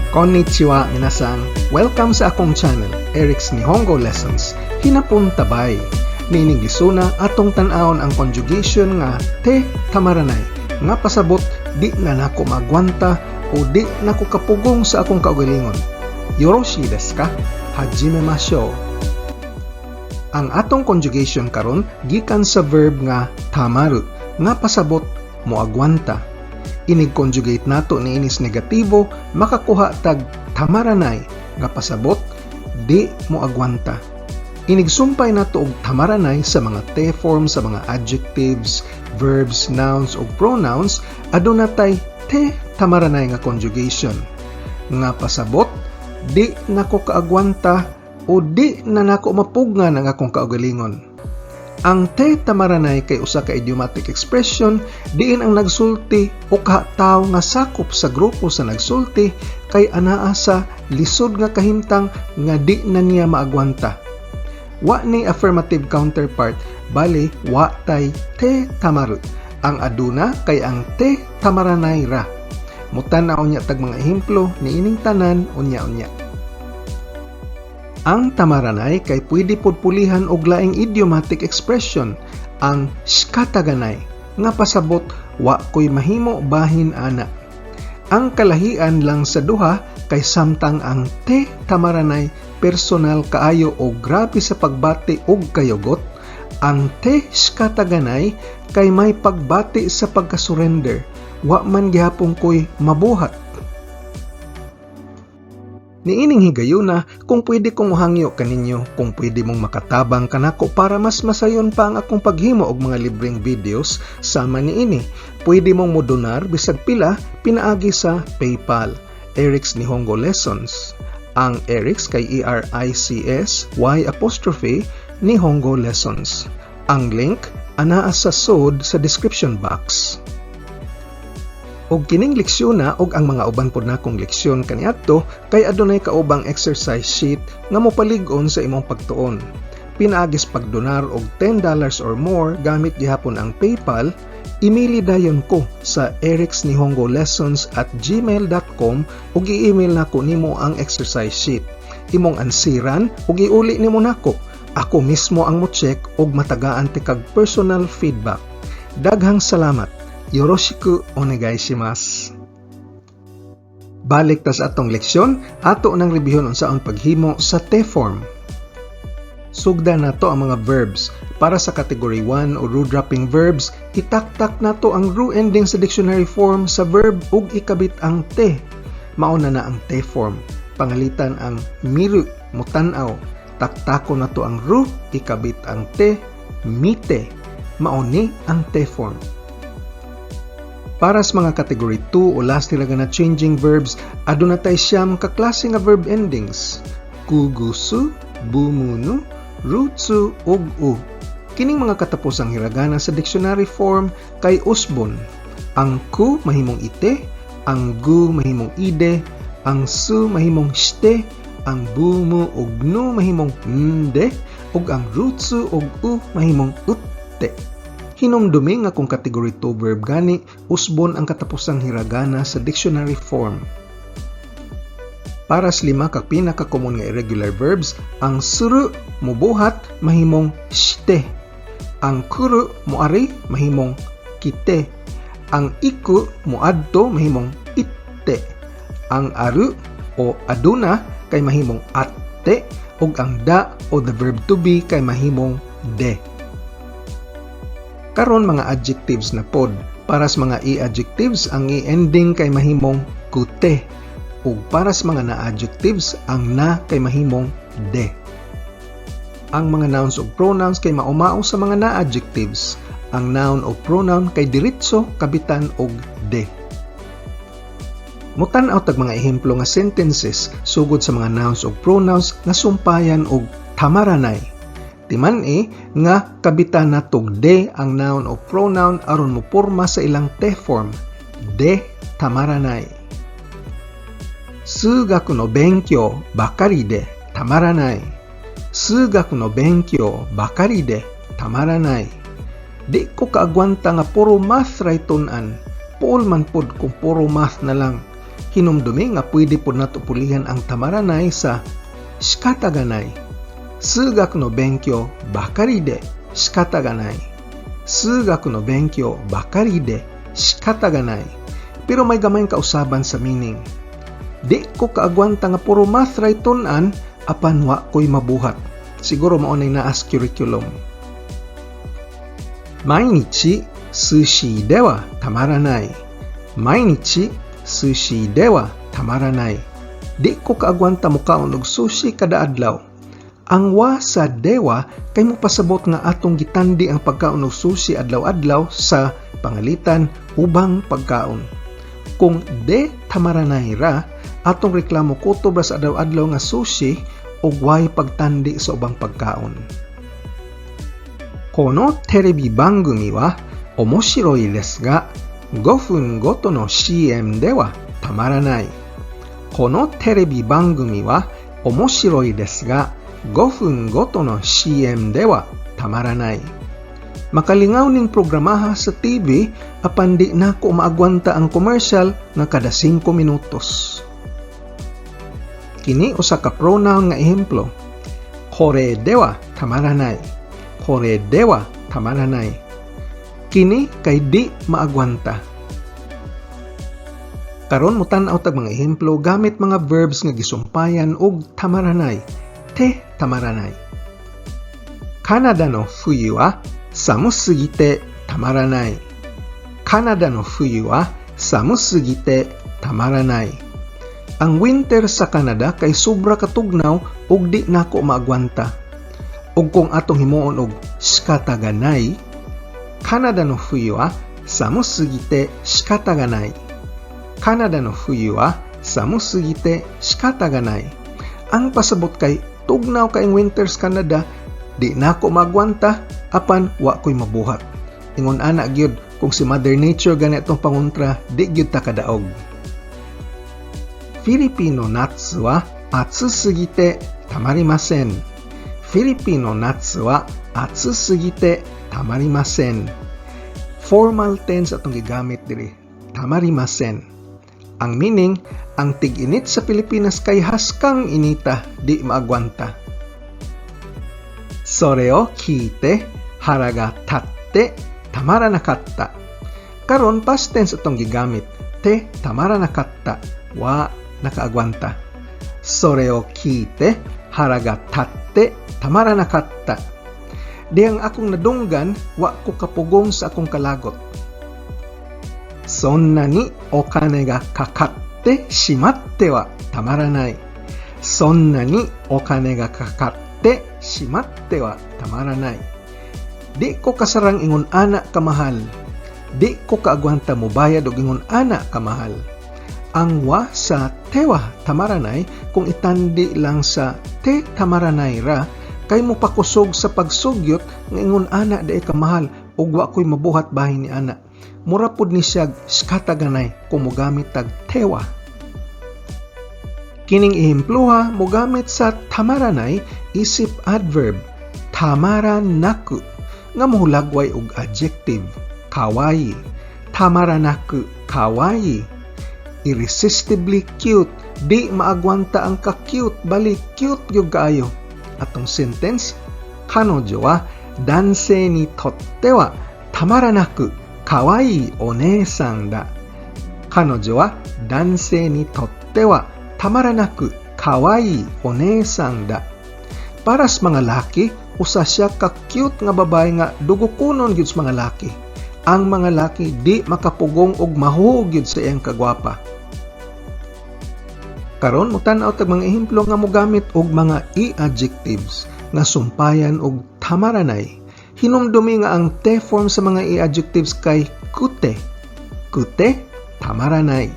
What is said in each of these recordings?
Konnichiwa, minasan. Welcome sa akong channel, Eric's Nihongo Lessons. Hinapon tabay. Niining lisuna, atong tan-awon ang conjugation nga te tamaranay. Nga pasabot, di na nako magwanta o di nako kapugong sa akong kaugalingon. Yoroshi desu ka? Hajime mashou. Ang atong conjugation karon gikan sa verb nga tamaru, nga pasabot moagwanta. Inig conjugate nato niini sa negatibo, makakuha tag tamaranay, nga pasabot di moagwanta. Inig sumpay nato og tamaranay sa mga te form sa mga adjectives, verbs, nouns ug pronouns, aduna tay te tamaranay nga conjugation. Nga pasabot di nako kaagwanta o di na nako mapugngan ang akong kaugalingon. Ang te tamaranay kay usa ka idiomatic expression diin ang nagsulti o tawo nga sakop sa grupo sa nagsulti kay anaa sa lisod nga kahimtang nga di na niya maagwanta. Wa ni affirmative counterpart, bali wa tay te tamaru. Ang aduna kay ang te tamaranay ra. Mutan-aw unya tag mga ehemplo niining tanan unya-unya. Ang tamaranay kay pwede pod pulihan og laing idiomatic expression, ang shikataganai, nga pasabot wa koy mahimo bahin ana. Ang kalahian lang sa duha kay samtang ang te tamaranay personal kaayo o grabe sa pagbati og kayugot, ang te shikataganai kay may pagbati sa pagkasurrender, wa man gihapon koy mabuhat. Niining higayuna, kung pwede kong mohangyo kaninyo, kung pwede mong makatabang kanako para mas masayon pa ang akong paghimo og mga libreng videos sama niini. Pwede mong modonar bisag pila pinaagi sa PayPal, Eric's Nihongo Lessons. Ang Eric's kay Erics Y apostrophe Nihongo Lessons. Ang link anaa sa sod sa description box. Og kining leksyon na og ang mga uban pod nakong leksyon kaniadto kay adunay kaubang exercise sheet nga mopalig-on sa imong pagtuon. Pinaagi sa pagdonar og $10 or more gamit gihapon ang PayPal, email dayon ko sa ericsnihongolessons@gmail.com ug i-email nako nimo ang exercise sheet. Imong ansiran ug iuli nimo nako. Ako mismo ang mo-check ug matagaan tikag personal feedback. Daghang salamat. Yoroshiku onegai shimasu. Balik ta sa atong leksyon, ato nang rebihon unsaon paghimo sa te form. Sugda nato ang mga verbs. Para sa category 1 o ru dropping verbs, itaktak nato ang ru ending sa dictionary form sa verb ug ikabit ang te. Mao na na ang te form. Pangalitan ang miru, mutan-aw. Taktakon nato ang ru, ikabit ang te, mite. Mao ni ang te form. Para sa mga category 2 o last na changing verbs, aduna tay 9 ka klase nga verb endings. Kugusu, bumunu, rutsu ug u. Kining mga katapusang hiragana sa dictionary form kay usbon. Ang ku mahimong ite, ang gu mahimong ide, ang su mahimong shite, ang bumu ug nu mahimong nde, ug ang rutsu ug u mahimong utte. Hinumdumi nga kung category 2 verb gani, usbon ang katapusang hiragana sa dictionary form. Para sa lima ka pinaka-common nga irregular verbs, ang suru, mubuhat, mahimong shite. Ang kuru, muari, mahimong kite. Ang iku, muadto, mahimong itte. Ang aru o aduna kay mahimong atte ug ang da o the verb to be kay mahimong de. Karon, mga adjectives na pod. Para sa mga i-adjectives, ang i-ending kay mahimong kute. Ug para sa mga na-adjectives, ang na kay mahimong de. Ang mga nouns ug pronouns kay maumao sa mga na-adjectives. Ang noun o pronoun kay diretso kabitan og de. Mutan-aw tag mga ehemplo nga sentences sugod sa mga nouns ug pronouns nga sumpayan og tamaranay. Timan-i nga kabitan natog de ang noun o pronoun aron moporma sa ilang te form. De tamaranay. 数学の勉強ばかりでたまらない。数学の勉強ばかりでたまらない。Di ko kaagwanta nga puro math ray tun-an. Puol man pod kung puro math na lang. Hinumdumi nga pwede pod nato pulihan ang tamaranay sa shikataganai. 数学の勉強ばかりで仕方がない。数学の勉強ばかりで仕方がない. Pero may gamayng kausaban sa meaning. Di ko kaagwanta nga puro math ray tun-an apan wa ko'y mabuhat. Siguro mao nay naa sa curriculum. 毎日寿司ではたまらない。毎日寿司ではたまらない。Di ko kaagwanta mukaon og sushi kada adlaw. Ang wa sa dewa kay mopasabot nga atong gitandi ang pagkaon og sushi adlaw-adlaw sa pangalitan ubang pagkaon. Kung de tamaranay ra, atong reklamo kutob ra sa adlaw-adlaw nga sushi ug way pagtandi sa ubang pagkaon. このテレビ番組は面白いですが、5分ごとの CM ではたまらない。このテレビ番組は面白いですが、5分ごとの CM ではたまらない。Makalingaw ning programaha sa TV apan di nako maagwanta ang commercial nga kada 5 minutos. Kini usa ka pronoun nga ehemplo. これではたまらない。これではたまらない。Kini kay di maagwanta. Karon motan-aw tag mga ehemplo gamit mga verbs nga gisumpayan og tamaranay. てたまらない。カナダの冬は寒すぎてたまらない。カナダの冬は寒すぎてたまらない。Ang winter sa Canada kay sobra katugnaw ug di nako maagwanta. Ug kung atong himuon og 仕方がない、カナダの冬は寒すぎて仕方がない。カナダの冬は寒すぎて仕方がない。Ang pasabot kay tugnaw kaayong winter sa Canada, di nako maagwanta apan wa ko'y mabuhat. Ingon ana gyud, kung si Mother Nature gani atong pangontra, di gyud ta kadaog. フィリピンの夏は暑すぎてたまりません。フィリピンの夏は暑すぎてたまりません。Formal tense atong gigamit diri. たまりません. Ang meaning, ang tig-init sa Pilipinas kay haskang inita, di maagwanta. それを聞いて腹が立ってたまらなかった。Karon past tense atong gigamit. てたまらなかった。 Wa nakaagwanta. それを聞いて腹が立ってたまらなかった。Dihang akong nadunggan, wa ko kapugong sa akong kalagot. そんなにお金がかかってしまってはたまらない。そんなにお金がかかってしまってはたまらない。Di ko kasarang ingon ana kamahal. Di ko kaagwanta mobayad og ingon ana kamahal. Ang wa sa てはたまらない kung itandi lang sa てたまらない ra kay mopakusog sa pagsugyot nga ingon ana diay kamahal ug wa ko'y mabuhat bahin ni ana. Mura pud ni siya 仕方がない kung mogamit tag ては. Kining ehemploha mogamit sa たまらない isip adverb たまらなく nga mohulagway og adjective かわいい. たまらなくかわいい. Irresistibly cute. Di maagwanta ang ka-cute, bali cute gyud kaayo. Atong sentence, 彼女は男性にとってはたまらなく可愛いお姉さんだ。彼女は男性にとってはたまらなく可愛いお姉さんだ。Para sa mga laki, usa siya ka cute nga babae nga dugokonon gyud sa mga laki. Ang mga laki di makapugong og mahuog gyud sa iyang kagwapa. Karon motan-aw tag mga ehemplo nga mogamit og mga i-adjectives nga sumpayan og たまらない. Hinumdumi nga ang て form sa mga i-adjectives kay くて. くてたまらない。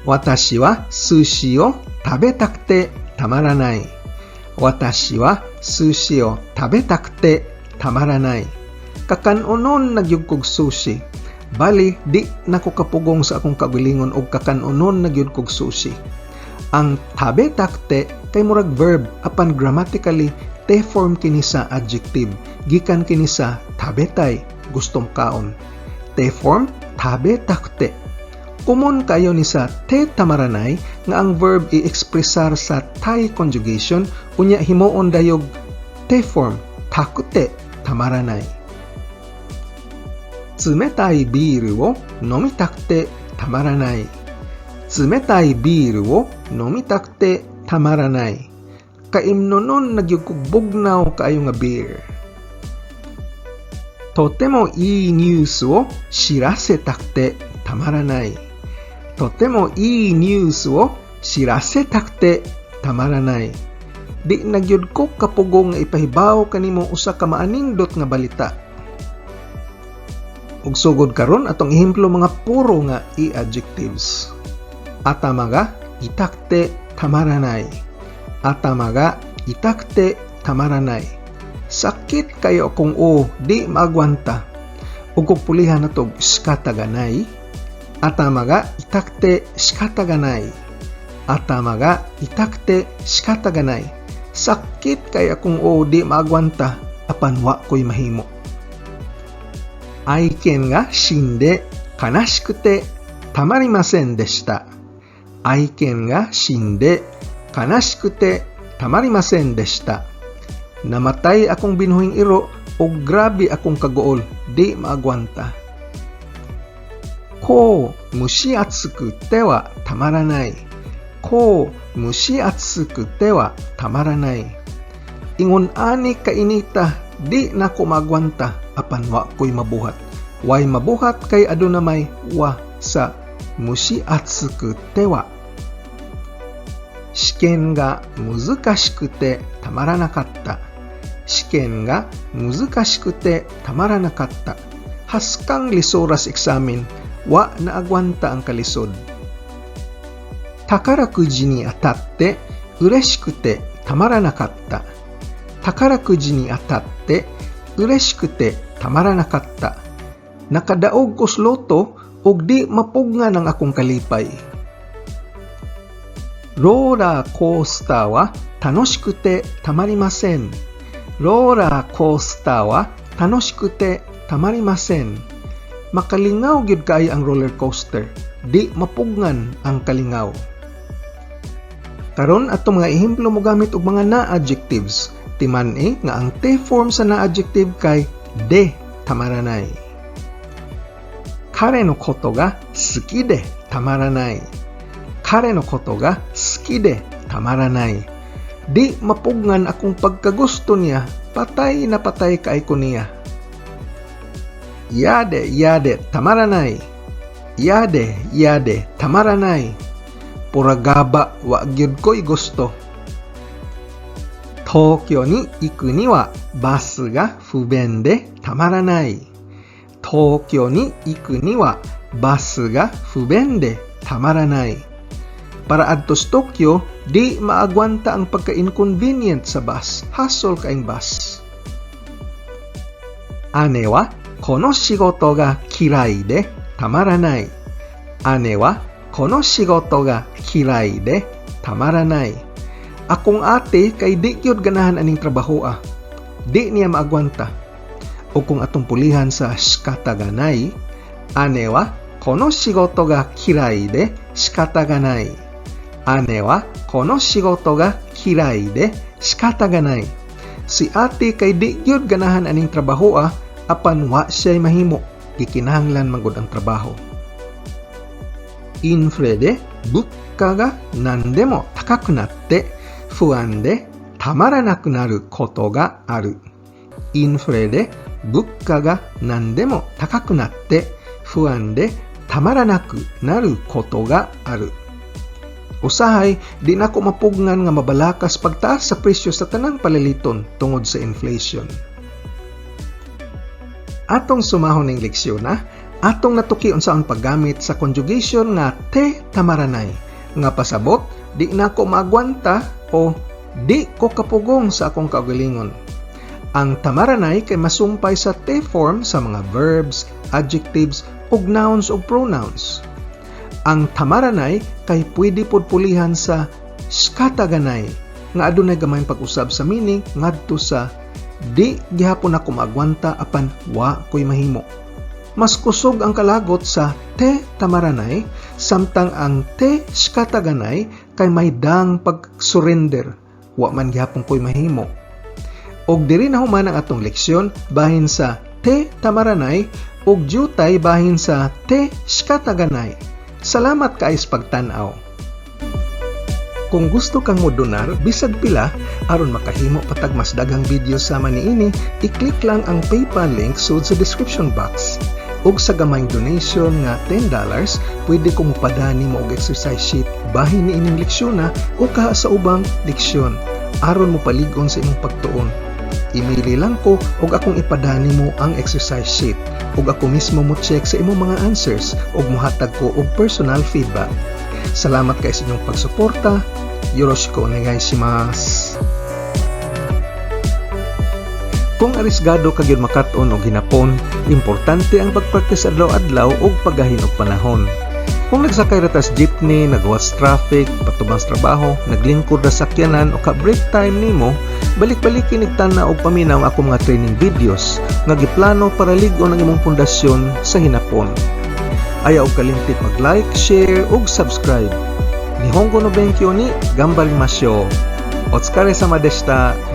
私は寿司を食べたくてたまらない。私は寿司を食べたくてたまらない。Kakan-onon na gyud kog sushi. Bali, di na ko kapugong sa akong kaugalingon og kakan-onon na gyud kog sushi. Ang 食べたくて kay murag verb apan grammatically て form kini sa adjective. Gikan kini sa 食べたい, gustong kaon. て form 食べたくて. Common kayo ni sa te tamaranay nga ang verb i-expresar sa tai conjugation, unya himuon dayog te form, takute tamaranay. 冷たいビールを飲みたくてたまらない。冷たいビールを飲みたくてたまらない。Kaimnonon na gyud kog bugnaw kaayo nga beer. とてもいいニュースを知らせたくてたまらない。とてもいいニュースを知らせたくてたまらない。Di na gyud ko kapugong nga ipahibaw kanimo usa ka maanindot nga balita. Ug sugod karon, atong ehemplo mga puro nga i-adjectives. 頭が痛くてたまらない。頭が痛くてたまらない。Sakit kayo akong o, di maagwanta. Ug kung pulihan nato 仕方がない。頭が痛くて仕方がない。頭が痛くて仕方がない。Sakit kay akong o, di maagwanta apan wa ko'y mahimo. 愛犬が死んで悲しくてたまりませんでした。愛犬が死んで悲しくてたまりませんでした。Namatay akong binuhing iro ug grabe akong kaguol, di maagwanta. こう蒸し暑くてはたまらない。こう蒸し暑くてはたまらない。Ingon ani kainita, di na ko maagwanta apan wa ko'y mabuhat. Way mabuhat kay aduna may は sa 蒸し暑くては。試験が難しくてたまらなかった。試験が難しくてたまらなかった。Haskang lisora sa eksamen, wa naagwanta ang kalisod. 宝くじに当たって嬉しくてたまらなかった。宝くじに当たって嬉しくてたまらなかった。Nakadaog ko sa lotto ug di mapugngan ang akong kalipay. ローラーコースターは楽しくてたまりません。ローラーコースターは楽しくてたまりません。Makalingaw gyud kaayo ang roller coaster. Di mapugngan ang kalingaw. Karon, ato mga ehemplo mo gamit og mga na-adjectives. Timan-i nga ang te form sa na-adjective kay でたまらない。彼のことが好きでたまらない。彼のことが好きでたまらない。Di mapugngan akong pagkagusto niya, patay na patay kay ko niya. やでやでたまらない。やでやでたまらない。Pura gaba, wa gyud ko'y gusto. 東京に行くにはバスが不便でたまらない。東京に行くにはバスが不便でたまらない。Para adto sa Tokyo, di maagwanta ang pagka-inconvenient sa bus. Hasol kaayong bus. 姉はこの仕事が嫌いでたまらない。姉はこの仕事が嫌いでたまらない。Akong ate kay di gyud ganahan aning trabaho ah. Di niya maagwanta. O kung atong pulihan sa 仕方がない、姉はこの仕事が嫌いで仕方がない。姉はこの仕事が嫌いで仕方がない。Si ate kay di gyud ganahan aning trabaho ah, apan wa siya'y mahimo. Gikinahanglan man gud ang trabaho. インフレで物価が何でも高くなって不安でたまらなくなることがある。インフレで物価が何でも高くなって不安でたまらなくなることがある。Usahay, di nako mapugngan nga mabalakas pagtaas sa presyo sa tanang paliliton tungod sa inflation. Atong sumahon ning leksyon na, atong natuki unsaon paggamit sa conjugation nga てたまらない nga pasabot di nako maagwanta o di ko kapugong sa akong kaugalingon. Ang たまらない kay masumpay sa te form sa mga verbs, adjectives ug nouns ug pronouns. Ang たまらない kay pwede pod pulihan sa 仕方がない nga adunay gamayng pag-usab sa meaning ngadto sa di gihapon ako maagwanta apan wa ko'y mahimo. Mas kusog ang kalagot sa てたまらない samtang ang て仕方がない kay maydang pag-surrender. Wa man gihapon ko'y mahimo. Og diri na human ang atong leksyon bahin sa てたまらない ug jutay bahin sa て仕方がない. Salamat kaayo sa pagtan-aw. Kung gusto kang modonar bisag pila aron makahimo pa tag mas daghang video sama niini, i-click lang ang PayPal link sud sa description box. Ug sa gamayng donation nga $10, pwede ko mopadani mo og exercise sheet bahin niining leksyon na o kaha sa ubang leksyon aron mo palig-on sa imong pagtuon. Email lang ko ug akong ipadani mo ang exercise sheet ug ako mismo mo check sa imong mga answers ug mohatag ko og personal feedback. Salamat kay sa inyong pagsuporta. よろしくお願いします. Kung arisgado ka gyud makat-on og hinapon, importante ang pagpraktis adlaw-adlaw ug paggahin og panahon. Kung nagsakay ra ta sa jeepney, nagawas traffic, patubang sa trabaho, naglingkod ra sa sakyanan o ka break time nimo, balik-balik og tan-aw og paminaw ang akong mga training videos nga giplano para lig-on ang imong pundasyon sa hinapon. Ayaw og kalimti mag-like, share ug subscribe. 日本語の勉強に頑張りましょう。お疲れ様でした。